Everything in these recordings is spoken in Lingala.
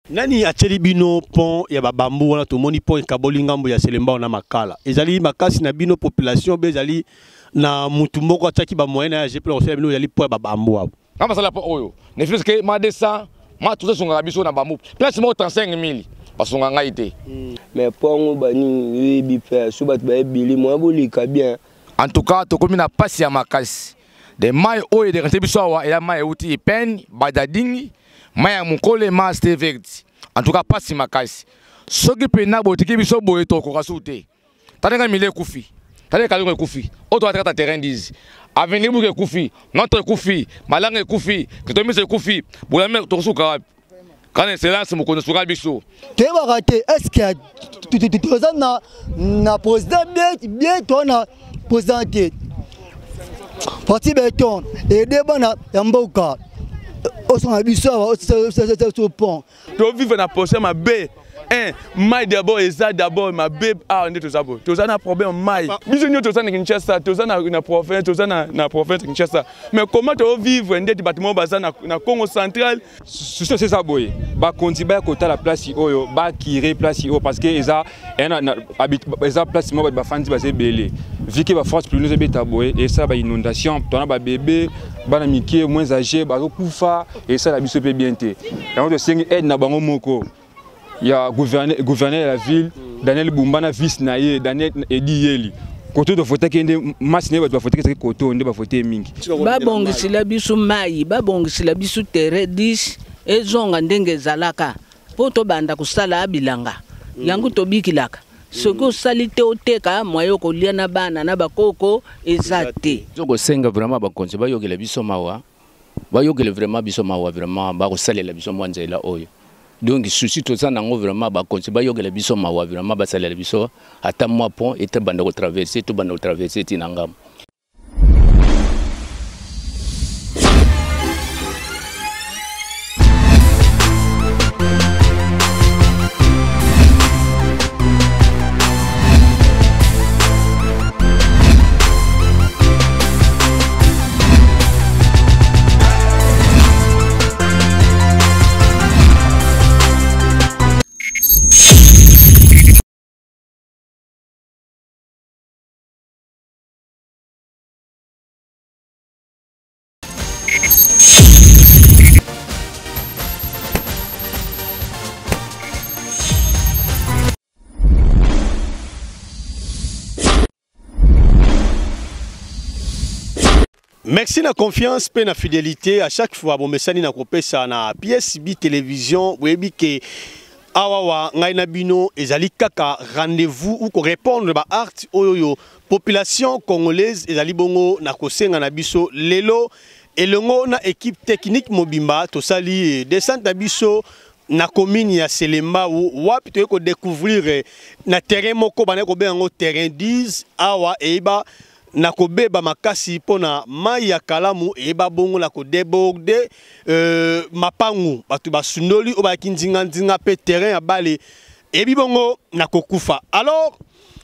Nani atieli bino pont ya ba bambou wana? Tomoni pont ekaboli ngambo ya Selembao na Makala. Ezali makasi na bino population be ezali na mutu moko atiaki ba moyen na ya GP kosala bino ezali pont ya ba bambou awa. Na basala pont oyo. Ne fût-ce que ma 200 ma tout ça biso na bambou. Place moko 35 000 basunga ngai te. Mais pont yango banini oyebi mpe so bato bayebili moyen boleka bien. En tout cas tokomi na pasi ya makasi. De mai oyo ederange biso awa eza mai euti Ipene, Badadingi, mai ya Mokole, mai Ste Verde. En tout cas pasi makasi. Soki pena botiki biso boye tokoka su te. Tandeka mile ekufi. Tandeka kalongo ekufi. Oyo toatakata terrain 10. Avenir Buke ekufi, notre ekufi, Malanga ekufi, Kitomiso ekufi, Bolame tokosuka wapi? Kana excellence mokonzi suka biso. Toyebaka te est-ce que toza na président bien bien to na président te. Parti béton aide bana ya mboka osonga biso awa osala pont. To vivre na poche mabe. Un, mai d'abord eza d'abord mabe awa nde toza boye. Toza na problème mai. Biso nyo toza na Kinshasa, toza na province, toza na province Kinshasa. Mais comment to vivre ndeti bato moko baza na Congo central? Souci c'est ça boye. Bakonzi baya kotala place oyo, bakire place oyo parce que eza eza place moko ba fandi baza ebele. Vu que ba force plus nous ebeta boye et ça ba inondation, tona ba bébé, bana mike moins âgé bazokufa et ça la biso pe bien te. Yango tosengi aide na bango moko. Ya gouverneur de la ville, Daniel Bumba na vice na ye, Daniel Edi Yeli. Koto to fotaki nde masi ne bato bafotaki ezalaki koto nde bafote mingi. Babongisela biso mai, babongisela biso terrain 10 ezonga ndenge ezalaka mpo tobanda kosala bilanga. Yango tobikilaka. Soki osali te oteka moyen okolia na bana na bakoko eza te. Tokosenga vraiment bakonzi bayokela biso mawa. Bayokela vraiment biso mawa vraiment bakosalela biso mwa nzela oyo. Donc souci toza nango vraiment bakonzi bayokela biso mawa vraiment basalela biso ata mwa pont ete banda ko traverser to banda ko traverser ti na ngambo. Merci na confiance pe na fidélité à chaque fois bomesani na kopesa na PSB télévision boyebi ke awa wa ngai na bino ezali kaka rendez-vous ou ko répondre ba art oyo yo population congolaise ezali bongo na kosenga na biso lelo elongo na équipe technique mobimba tosali descente na biso na commune ya Selembao wapi toyei ko découvrir na terrain moko bana ko benga ngo terrain 10 awa eyeba na kobeba makasi mpona mai ya kalamu eyeba bongo na kodéborde mapangu bato basundoli oyo bayaki nzinga-nzinga mpe terrain ya bale eyebi bongo na kokufa. Alors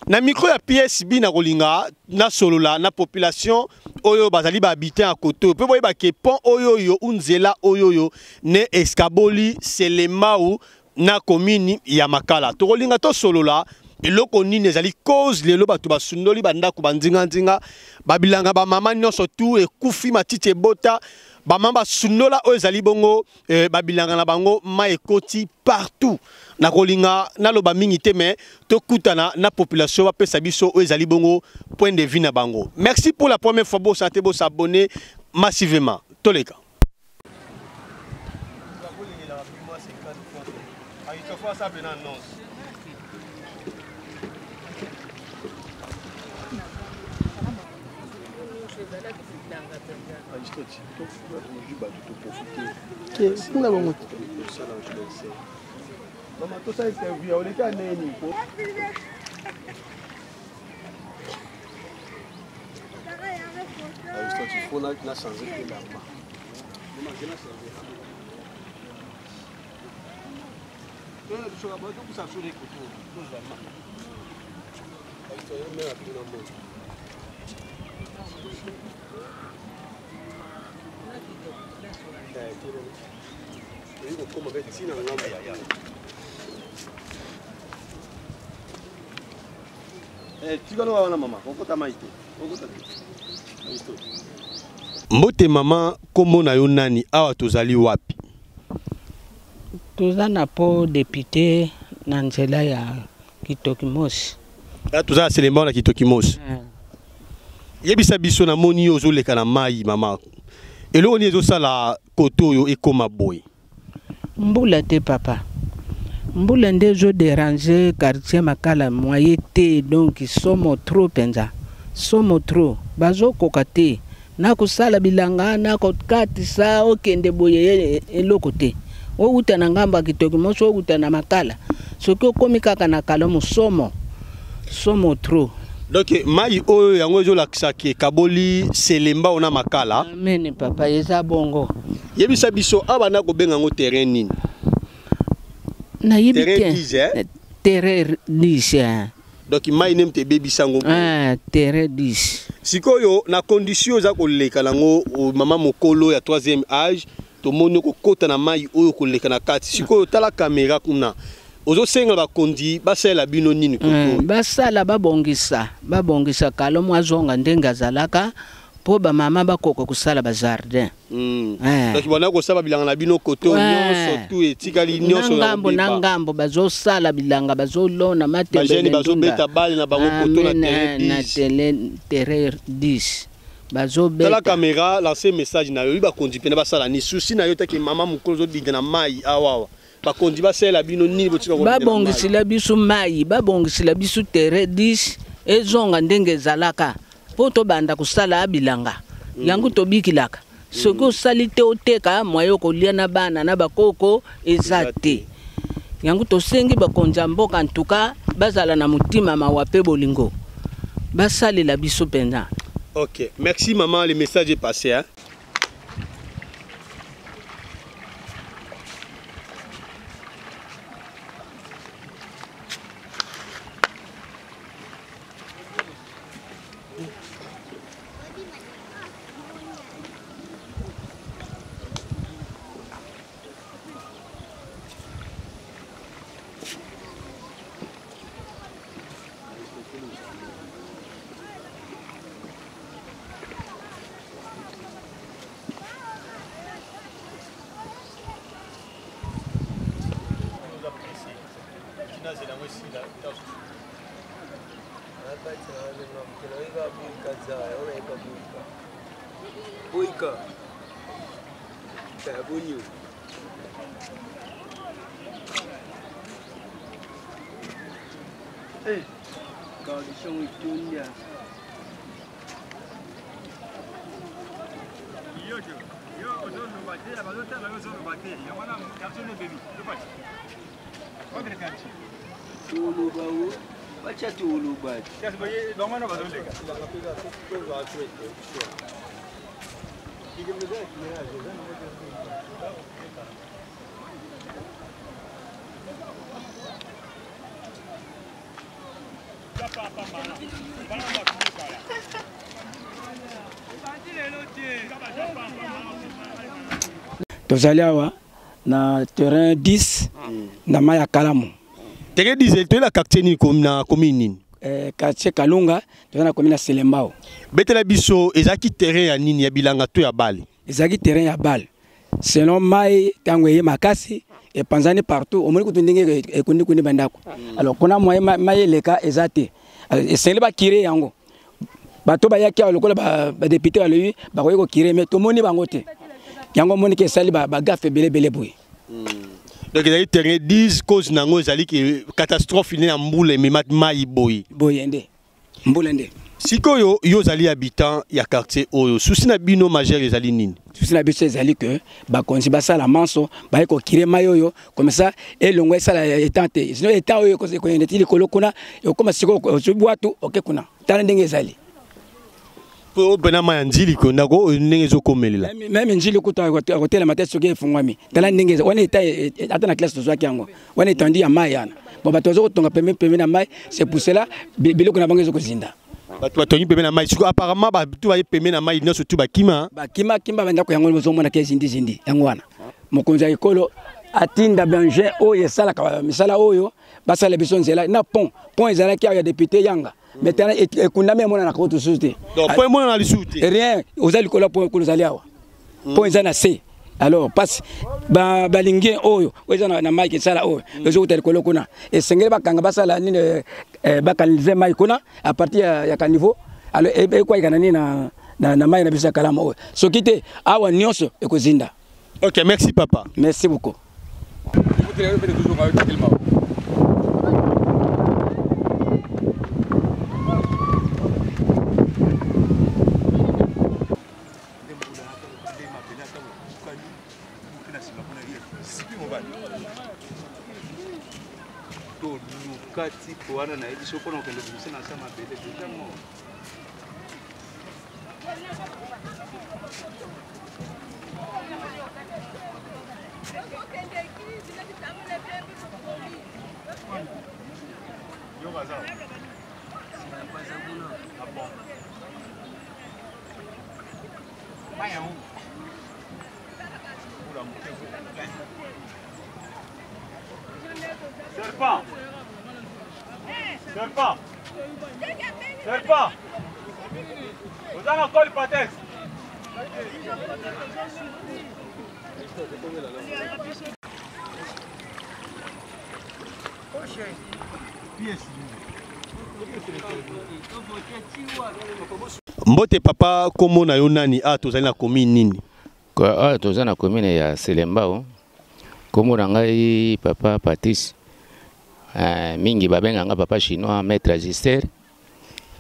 na micro ya PSB na kolinga na solola na population oyo bazali ba habitant ya koto mpe boyeba ke pont oyo oyo nzela oyo oyo ne eskaboli Selembao na commune ya Makala. Tokolinga tosolola eloko nini ezali cause lelo bato basundoli bandako banzinga-nzinga babilanga ba mama nyonso tu ekufi matiti ebota ba mama basundola oyo ezali bongo babilanga na bango mai ekoti partout. Nakolinga naloba mingi te mais tokutana na population bapesa biso oyo ezali bongo point de vue na bango. Merci pour la première fois bosante bosabonner massivement. Toleka. Eh, tikala wana mama, okota mai te. Okota te. Mbote mama, kombo na yo nani? Awa tozali wapi? Toza na po député na nzela ya Kitokimosi. Ah, toza na Selembao na Kitokimosi. Eh. Yebisa biso namoni yo ozoleka na mai mama. Eloko nini ezosala kote oyo ekoma boye? Mbula te papa. Mbula nde ezo déranger quartier Makala moyen te donc somo trop penza. Somo trop. Bazokoka te. Na kosala bilanga na kokatisa okende boye eloko te. Owuta na ngambo ya Kitoki moso owuta na Makala. Soki okomi kaka na Kalamu somo. Somo trop. Donc mai oyo yango ezolakisa ke ekaboli Selembao na Makala. Amen papa eza bongo. Yebisa biso awa banda kobenga yango terrain nini? Nayebi Terrain te. 10 eh? Terrain 10 eh. Donc mai nde moto ebebisa yango. Ah, terrain 10. Sikoyo na condition oza koleka nango mama mokolo ya 3e âge tomoni okokota na mai oyo koleka na kati. Sikoyo tala kamera kuna. Ozosenga bakonzi basalela bino nini koto oyo? Basala babongisa, babongisa Kalomo azonga ndenge azalaka mpo bamama bakoka kosala ba jardin. Donc banda kosala bilanga na bino koto nyonso tu etikali nyonso na ngambo na ngambo bazosala bilanga bazolona matembele bajene bazobeta bale na bango koto na terrain na terrain 10 bazobeta. Tala caméra, lancer message na yo, bakonzi pena basala ni souci na yo take mama mokolo ozodinda na mai awa. Bakonzi basalela bino nini botika babongisela biso mai, babongisela biso terrain 10 ezonga ndenge ezalaka mpo tobanda kosala bilanga. Yango tobikilaka. Soki osali te oteka moyen okolia na bana na bakoko eza te. Yango tosengi bakonzi ya mboka en tout cas bazala na motima mawa pe bolingo. Basalela biso penza. Ok, merci maman, le message est passé hein. Tozali awa na terrain 10 na mai ya Kalamu. Terrain 10 toyela quartier nini na commune nini? Quartier Kalunga, toza na commune ya Selembao. Betela biso ezalaki terrain ya nini ya bilanga to ya bale? Ezalaki terrain ya bale. Selon mai tango eye makasi epanzani partout, omoni kutu ndenge ekundi kundi bandako. Alors kuna moyen mai eleka eza te. Esengeli bakire yango. Bato bayaki awa lokola ba député balobi bakoki kokire mais tomoni bango te. Yango omoni ke esali ba gaffe ebele ebele boye. Donc ezali terrain 10 cause nango ezali ke catastrophe ne ya mbula emema mai boye. Boye nde. Mbula nde. Sikoyo yo ozali habitant ya quartier oyo, souci na bino majeur ezali nini? Souci na biso ezali ke bakonzi basala manso, baye kokire mai oyo comme ça elongo esala état te. Sinon état oyo ekoyende ti likolo kuna, ekokoma sikoyo ozwi bwatu oke kuna. Tala ndenge ezali. Po oyo mpena mai ya nzili ko ndako oyo ndenge ezokomelela. Meme nzili kutu akotelema te soki efungwami. Tala ndenge ezali. Wana état, ata na classe tozwaki yango. Wana étendue ya mai wana. Bon, bato bazo kotonga pembeni pembeni na mai, c'est pour cela biloko na bango ezokozinda. Bato batongi pembeni na mai. Sikoyo apparemment bato baye pembeni na mai nyonso tu bakima. Bakima kimba bandako yango bozomona ke zindi zindi yango wana. Mokonzi ya ekolo Atinda baengin oyo esalaka misala oyo basala biso nzela na pont. Pont ezalaki awa ya député Yanga. Maintenant ekundami, emonanaka kutu susu te. Donc pont emonana lisusu te? Rien, oza likolo ya pont, kuna ozali awa. Pont eza na se. Alors parce balingi oyo oyo eza na mai esala oyo ezokuta likolo kuna, esengeli bakanga, basala nini, bakanalize mai kuna à partir ya caniveau. Alors ekwayika na nini na mai na biso ya Kalamu oyo. Soki te, awa nyonso ekozinda. Ok, merci papa. Merci beaucoup. Toluka tipo wana, nayebi so mpona kokende bimisa na sa mabele deja mo. Serpent! Serpent! Serpent! Oza na koli patex? Mbote papa, kombo na yo nani? A tozali na commune nini? Awa toza na commune ya Selembao. Kombo na ngai papa Patrice, mingi babenga nga papa chinois, maître ajuster.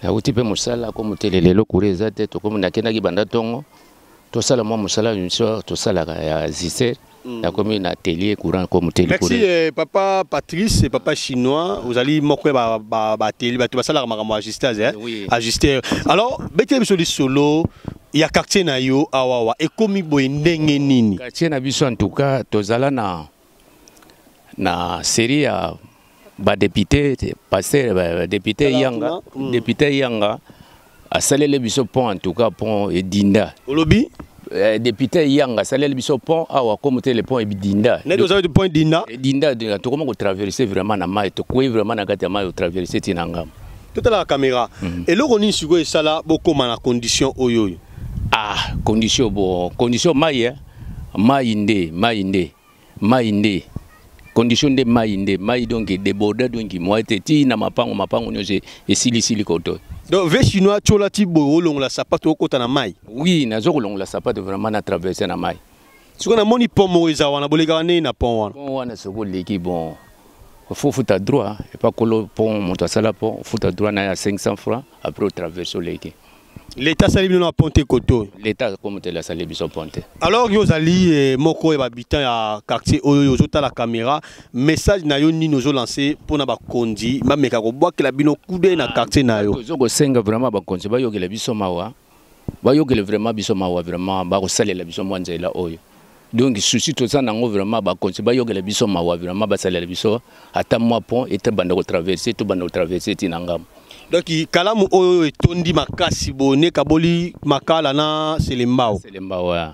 Nauti mpe mosala, komo tele lelo courant eza te. Tokomi, nakendaki banda ntongo, tosala mwa mosala biso tosalaka ya ajuster. Nakomi na atelier, courant komo tele. Merci papa Patrice, papa chinois, ozali moko ya baatelier, bato basalaka makambo ya ajustage, eh? Oui. Ajuster. Alors betela biso lisolo ya quartier na yo awawa, ekomi boye ndenge nini? Quartier na biso, en tout cas tozala na série ya badéputé, pasteur député Tala Yanga. kuna. Député Yanga asaleli biso pont, en tout cas pont edinda. Olobi? Député Yanga asaleli biso pont awa, komo te le pont edinda. Neti ozali pont dinda? Edinda, tokoma kotraverse vraiment na mai, tokwei vraiment na kati ya mai, otraverse ti na ngambo. Totalaka caméra. Eloko nini sikoyo esala bokóma na condition oyo oyo? Ah, condition, bon, condition mai, eh? Mai nde, mai nde, mai nde condition nde, mai nde, mai donc edéborde, donc mwa te ti na mapango, mapango nyonso esilisili koto. Donc ve chinois tiola ti boye, olongola sapato okota na mai? Oui, nazo kolongola sapato vraiment na traverse na mai. Sikoyo namoni pont moko eza wana, bolekaka ndenge na pont wana? Pont wana, soki oleki, bon, faut futa droit epa kolo pont, moto asala pont, futa droit na ye ya 500 francs, après otraverse, oleki. L'état asali bino na pont te koto oyo? L'état komotela asali biso pont te. Alors yo ozali moko ya bahabitant ya quartier oyo, ozotala caméra, message na yo nini ozolance mpona bakonzi bameka kobwakela bino kude na quartier na yo? Tozo kosenga vraiment bakonzi bayokela biso mawa, bayokela vraiment biso mawa, vraiment bakosalela biso mwa nzela oyo. Donc souci toza nango vraiment, bakonzi bayokela biso mawa, vraiment basalela biso ata mwa pont ete banda kotraverse, tobanda kotraverse ti na ngambo. Donc Kalamu oyo etondi makasi boye, ekaboli Makala na Selembao? Selembao ya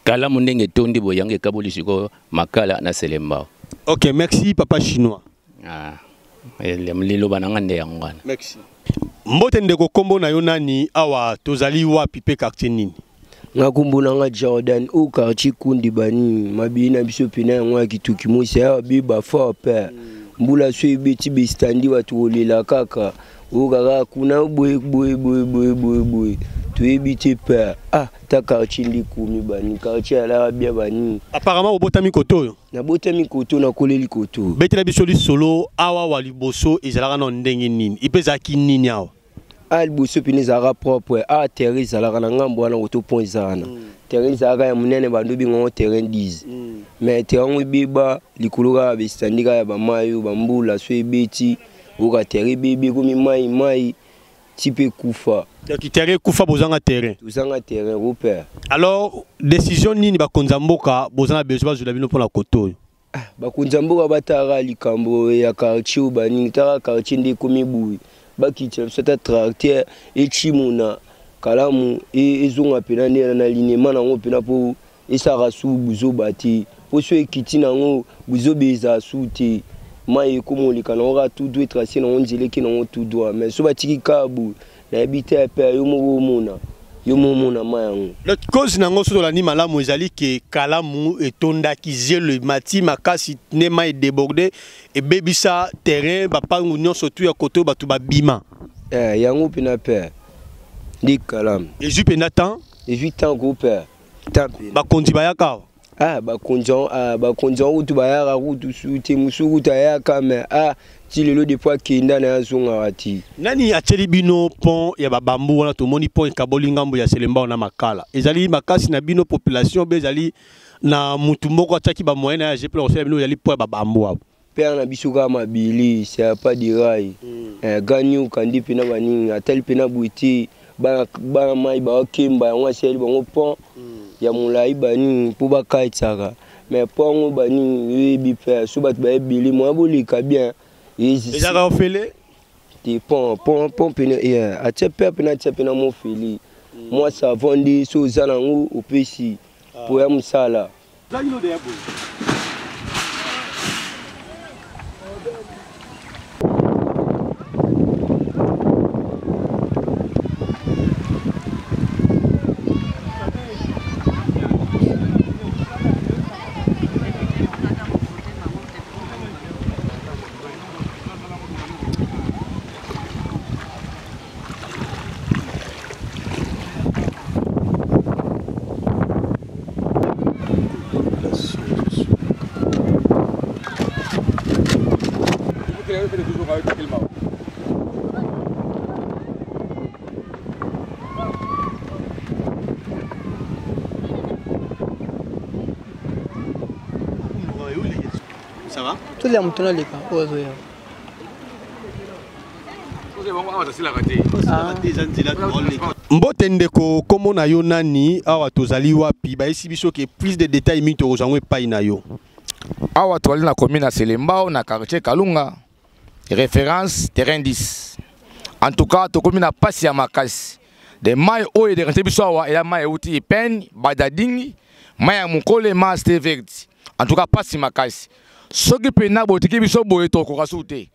Kalamu, ndenge etondi boye, yango ekaboli sikoyo Makala na Selembao. Ok, merci papa chinois. Ah, liloba na nga nde yango wana. Merci. Mbote ndeko, kombo na yo nani? Awa tozali wapi mpe quartier nini? Nga kombo na nga Jordan, o quartier Kundi. Banini mabili na biso pena yango ya kituki mosi awa beba fort pe mbula so ebeti, bestandi bato kolela kaka oyo kaka kuna boye boye boye boye boye boye, toyebi te pe. Ah, ta quartier nde ekomi bani, quartier alaka bia banini. Apparemment obotami koto oyo? Nabotami koto, nakoleli koto. Betela biso lisolo awa wa liboso, ezalaka na ndenge nini, ipe ezalaki nini awa? A liboso pene ezalaka propre. A terrain ezalaka na ngambo wana koto, pont eza wana, terrain ezalaka ya monene, bando bengango terrain 10, mais terrain yango ebeba likolo kaka bestandi kaka ya bamai oyo bambula so ebeti, oyoka terrain ebebi, ekomi mai mai ti mpe ekufa. Donc terrain ekufa, bozanga terrain? Tozanga terrain repère. Alors décision nini bakonzi ya mboka boza na besoin bazwela bino mpona koto oyo? Bakonzi ya mboka bataka likambo ya quartier oyo banini, taka quartier nde ekomi boye, bakitela biso ata tracteur echimona Kalamu, ezonga mpena nde na linema nango mpena mpo esalaka su buzoba te. Mpo so ekiti nango buzoba ezala su te. Mai ekoma oleka nango kaka tout droit, trace nango nzela eke nango tout droit. Mais so batiki kaka boye, nayebi te pe yo moko omona. Yo moko omona mai yango. Donc cause nango so tolandi malamu ezali ke kalamu etondaki zelo emati makasi nde mai edéborde ebebisa terrain bapangu nyonso tu ya kote oyo bato babima. Eh, yango mpena pe nde kalamu. Ezwi mpenza temps? Ezwi temps ko pe. Temps mpenza. Bakonzi bayaka awa? Ah, bakonzi yango, ah, bakonzi yango kutu bayaka kutu su te, mosusu kutu ayaka mais ah, ti lelo depuis akenda na ye azongaka ti. Nani atieli bino pont ya babambu wana? Tomoni pont ekaboli ngambo ya Selembao na Makala. Ezali makasi na bino population be ezali na mutu moko atiaki ba moyen na ya GP kosala bino ezali pont ya babambu awa? Père na biso kaka mabele, c'est pas de rail. Eh, ganyuka nde pena baningi, atali pena boye te, bana, bana mai bakemba yango asali bango pont ya molai banini mpo bakatisaka. Mais pont yango banini oyebi pe so bato baye ebele moyen boleka bien. Ezalaka ofele? Te pont, pont, pont pena, yeah. Atia pe pena atia pena mofeli. Mwa savon nde so oza nango opesi po ya mosala. Ça va? Tolia moto naleka oyo azoya. Mbote ndeko, kombo na yo nani? Awa tozali wapi? Bayesi biso ke plus de détails mingi tokozwa yango epai na yo. Awa tozali na commune ya Selembao na quartier Kalunga, référence terrain 10. En tout cas tokomi na pasi ya makasi. De mai oyo ederange biso awa eya mai euti Ipene, Badadingi, mai ya Mokole, mai Ste Verde. En tout cas pasi makasi. Soki pena botiki biso boye tokoka su te.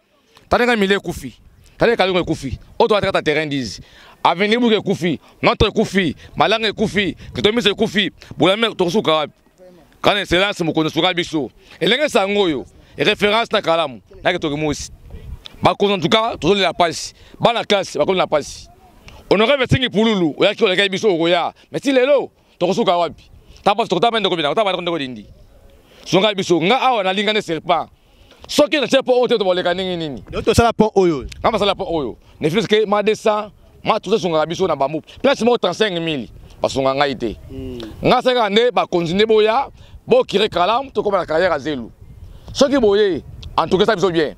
Tala mile ekufi. Tala Kalunga ekufi. Oyo tolataka ta terrain 10. Avenue Buka ekufi, Notre ekufi, Malanga ekufi, Kitomiso ekufi, Bolame tokosuka wapi? Kana excellence mokonzi suka biso. Elenge sango oyo, référence na kalamu, na kitoki mosi. Bakonzi en tout cas tozolela pasi. Bana classe bakomi na pasi. Honorable Singi Pululu, oyaki olekaki biso okoya. Mais ti lelo tokosuka wapi? Tapa tokotaba ndeko bina, tapa ndeko dindi. Songa biso nga awa nalinga ne serpent. Soki na tie pont oyo te tokoleka ndenge nini? Donc tosala pont oyo. Nga basala pont oyo. Ne fût-ce que ma 200, ma tout ça biso na bambu. Place moko 35 000 basunga ngai te. Nga saka nde bakonzi nde boya, bokire kalamu tokoma na carrière ya zelu. Soki boye, en tout cas ça biso bien.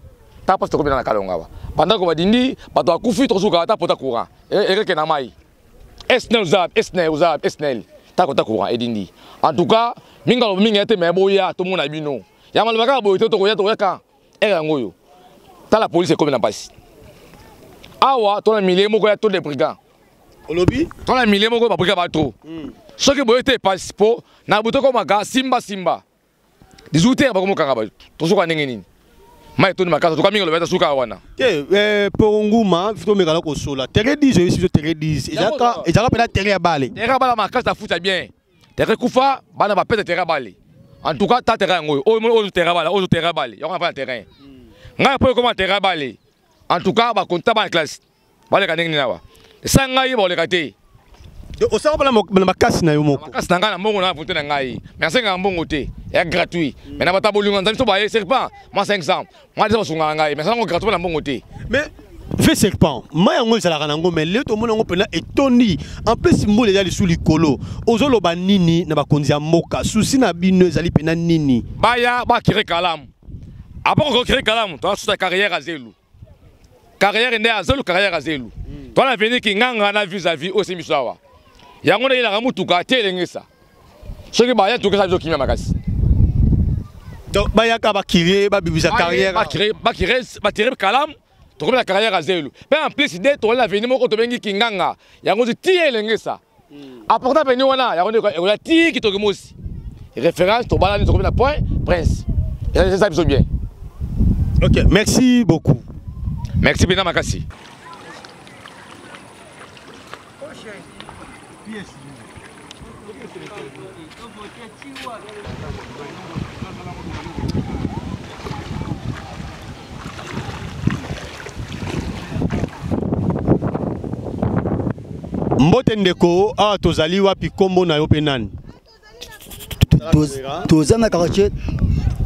Ta pasi tokoma na kalonga ba. Bandako badindi, bato akufi tokosuka ata pota courant. Ereke na mai. Esnel zab, Esnel zab, Esnel. Ta kota courant edindi. En tout cas, minga lobo minga ete me boya tomona bino. Ya maloba kaka boye te tokoya tokoya ka. Ere yango oyo. Tala police ekomi na pasi. Awa tona milieu moko ya trop de brigands. Olobi? Tona milieu moko ba brigands ba trop. Soki boye te pasi po na buto komaka simba simba. 18 heures bakomokanga bato. Tozoka ndenge nini? Mai toni makasi toka mingi loba suka wana. Te eh po nguma tomeka na kosola. Terrain 10 oyo biso terrain 10. Ezaka ezaka pena terrain ya bale. Terrain bala makasi afuta bien. Terrain kufa bana ba peta terrain bale. En tout cas ta terrain ngoyo. Oyo oyo terrain bale, oyo terrain bale. Yoko na terrain. Ngai po koma terrain bale. En tout cas ba compta ba classe. Baleka ndenge nini awa? Esa ngai boleka te. Donc osala bana makasi na yo moko. Makasi na ngai na mbongo na vote na ngai. Mais asenga mbongo te. Ya gratuit. Mais na bata bolingo nzambe to baye serpent, moi 500. Moi déjà basunga ngai, mais sango gratuit na mbongo te. Mais fait serpent, mai yango ezalaka nango mais lelo tomoni yango mpena etondi. En plus mbula eza lisusu likolo. Ozoloba nini na bakonzi ya mboka? Souci na bino ezali mpena nini? Baya bakire kalamu. Après kokire kalamu, toa suta carrière à zelu. Carrière nde ya zelu, carrière ya zelu. Toa na veni kinganga na vis-à-vis oyo esimbi biso awa. Yango nde eyelaka mutuka te elengesa. Soki baya tukesa biso kimia makasi. Donc bayaka bakire babibisa carrière. Bakire bakire batire kalamu tokomi na carrière ya zelu. Pe en plus de tokomi na veni moko tobengi kinganga. Yango ti elengesa. Apporta veni wana yango nde ekoya ti kitoki mosi. Référence tobalani tokomi na point prince. Eza biso bien. Ok, merci beaucoup. Merci bina makasi. Mbote ndeko, awa tozali wapi, kombo na yo pe nani? Toza na quartier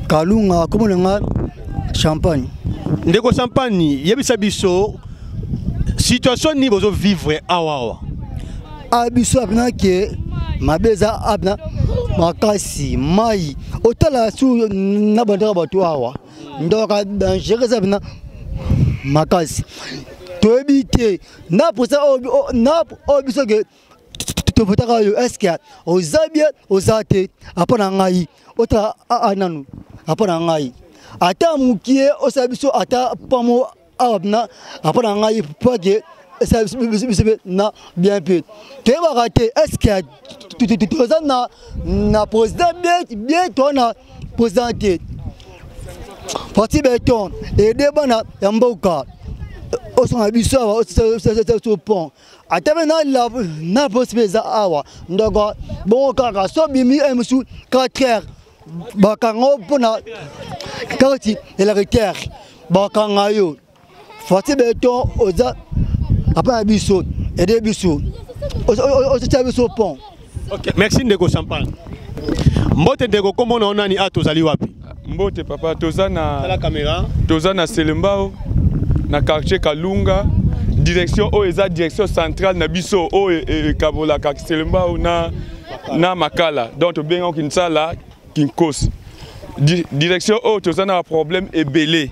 Kalunga, kombo na nga Champagne. Ndeko Champagne, yebisa biso situation nini bozo vivre awa awa? A biso apena ke mabe eza apena makasi mai otala su na bandaka bato awa ndoka dangereux eza pena makasi toyebi te na posa na oyo biso ke tovotaka yo est-ce oza bien oza te apa na ngai otala nanu apa na ngai ata mokie osala biso ata pamo awa na apa na ngai po ke esala biso mpe na bien mpe toyebaka te est-ce toza na président bien bien to na président te parti beton ede bana ya mboka osonga biso awa osala pont ata mpe na posi mpe eza awa ndoko bongo kaka so bimi mosu 4 heures bakanga mpona kati elakiterre bakanga yo fati beton oza apa na biso ede biso ozotia biso pont. Ok, merci ndeko Champagne. Mbote ndeko, kombo na nani, a tozali wapi? Mbote papa, toza na la caméra. Toza na Selembao na quartier Kalunga, direction oyo eza direction centrale na biso oyo ekabolaka Selembao na Makala. Donc tobenga Kinsala Kinkosi. Direction oyo toza na problème ebele.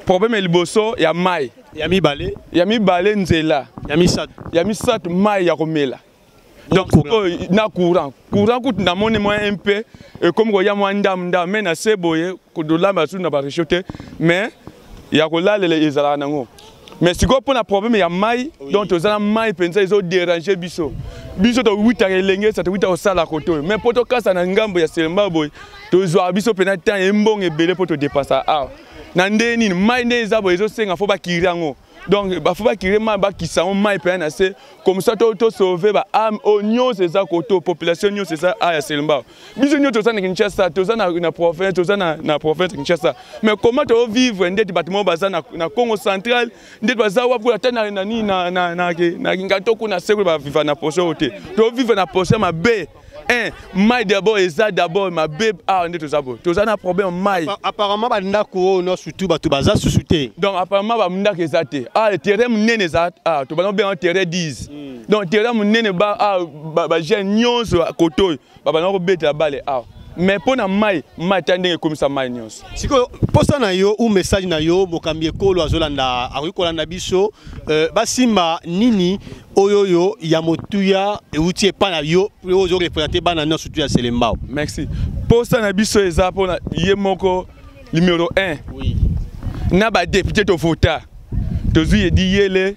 Problème ya liboso ya mai. Ya mibale. Ya mibale nzela. Ya misato. Ya misato mai ya komela. Donc na courant. Courant kutu na moni mwa MP et comme ko ya mwa ndam ndam mais na se boye ko dolamba su na ba réchaud te mais ya kolalela ezalaka nango. Mais sikoyo mpona problème ya mai, donc toza na mai mpenza ezo déranger biso. Biso towutaka elenge sa towuta kosala kote oyo. Mais mpo tokasa na ngambo ya Selembao boye, tozwaka biso mpena temps ya mbongo ebele mpo todepensa awa. Na ndenge nini mai nde eza boye ezosenga fo bakiri yango. Donc ba fo bakiri mai, bakisa yango mai mpenza na se, comme ça to sauver ba âme oyo nyonso eza kote oyo, population nyonso eza awa ya Selembao. Biso nyonso toza na Kinshasa, toza na province, toza na province Kinshasa. Mais comment to vivre ndeti bato moko baza na Congo central, ndeti baza wapi kuna, ata na, na nini, na, na, na, na, na Kingato kuna se kuna ba vivre na poche oyo te. To vivre na poche mabe. Un, mai d'abord eza d'abord mabe awa nde toza boye. Toza na problème mai. Apparemment ba ndako oyo no surtout bato baza susu te. Donc apparemment ba ndako eza te. Ah, terrain monene eza, ah, to bana benga terrain 10. Donc terrain monene ba, ah, ba, ba jeune nyonso kote oyo, ba bana kobetela bale awa. Mais mpo na mai, mai ta ndenge ekomisa mai nyonso. Sikoyo posa na yo ou message na yo mokambi ekolo azolanda, akoki kolanda biso, basimba nini oyo yo ya motuya euti epa na yo oyo ozo représenter bana nyonso tu ya Selembao. Merci. Posa na biso eza mpona ye moko numéro 1. Oui. Na ba député to vota. Tozwi Edi Yele.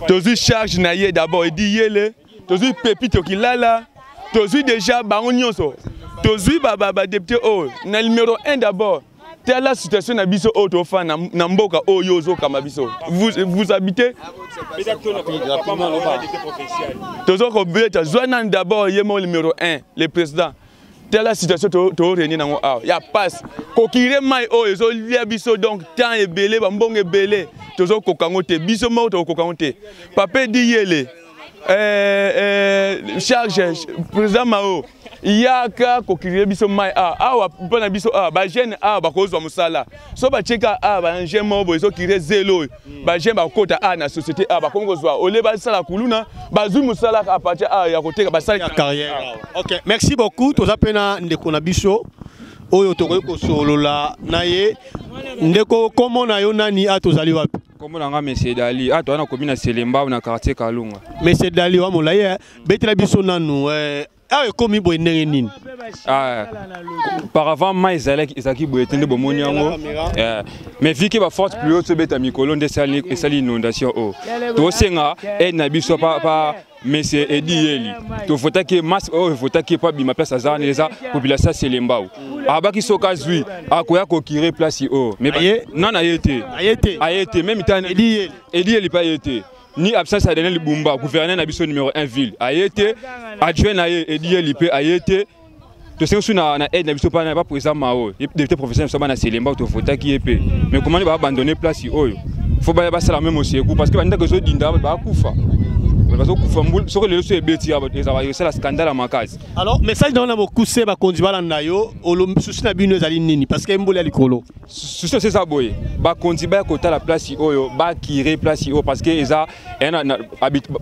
Tozwi charge na ye d'abord Edi Yele. Tozwi Pepito Kilala. Tozwi déjà bango nyonso. Tozwi ba député oyo na numéro 1 d'abord. Tala situation na biso oyo tofanda na mboka oyo ozokamba biso. Vous, vous habitez Tozo kobeta zwa nani d'abord ye mo numéro 1 le président. Tala situation to réunir nango awa. Ya passe. Kokire mai oyo ezolia biso donc temps ebele ba mbongo ebele. Tozo kokango te biso moko to kokango te. Papa Edi Yele. Charge président Mao yaka kokiriye biso mai awa awa mpona biso awa ba jeune awa bakozwa mosala so batieka awa ba jeune moko boye ezokiriye zelo oyo ba jeune bakota awa na société awa bakomi kozwa ole basala kuluna bazwi mosala à partir awa ya koteka basali ya carrière. Ok, merci beaucoup. Toza pe na ndeko na biso oyo tokoki kosolola na ye. Ndeko, kombo na yo nani, a tozali wapi? Kombo na nga Monsieur Dali, a toza na commune ya Selembao na quartier Kalunga. Monsieur Dali wa molayi, betela biso nanu, awa ekomi boye ndenge nini? Ah, auparavant mai ezalaki boye te nde bomoni yango. Mais vu que ba forte pluie oyo tobeta mikolo nde esali inondation oyo. Tosenga aide na biso pa Monsieur Edi Yeli tovotaki ye masse oyo evotaki ye mpo abima place aza wana eza population ya Selembao abaki soki azwi akoya kokire place oyo mais nana ye te aye te meme ta Edi Yeli mpe aye te ni absence ya Daniel Bumba gouverneur na biso numéro 1 ville aye te adjoint na ye Edi Yeli mpe aye te tosengi su na, na aide na biso pana ba président Mao ye député professionnel biso bana Selemba tovotaki ye mpe mais comment ba abandonner place oyo faut baya basala même oseku parce que bandako ezodinda bakufa bazokufa soki lelo so ebeti ezala esala scandale ya makasi. Alors message na na mokuse bakonzi balanda yo susi na bino ezali nini parce que mbula ya likolo susi eza boye bakonzi baya kotala place oyo bakire place oyo parce que eza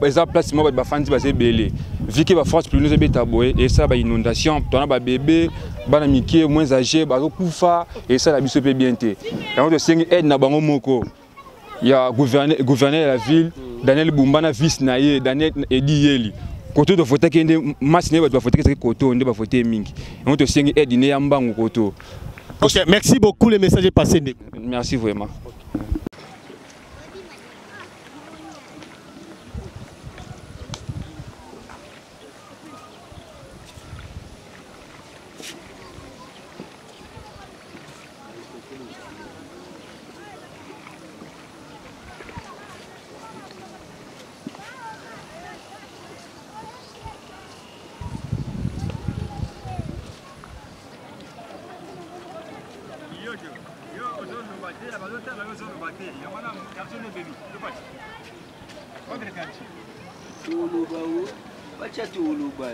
eza place moko bato bafandi baza ebele vu que baforce pluie ezobeta boye esala bainondation tona babebe bana mike moins âgé bazokufa esala biso mpe bien te yango tosengi aide na bango moko ya gouverneur ya la ville Daniel Bumba na vice na ye Daniel Edi Yeli koto tofotaki nde masi na ye bato bafotaki ezalaki koto nde bafote ye mingi yango tosengi aide ne ya mbangu koto. Ok, merci beaucoup, le message est passé. Merci vraiment. Toloba o batya toloba.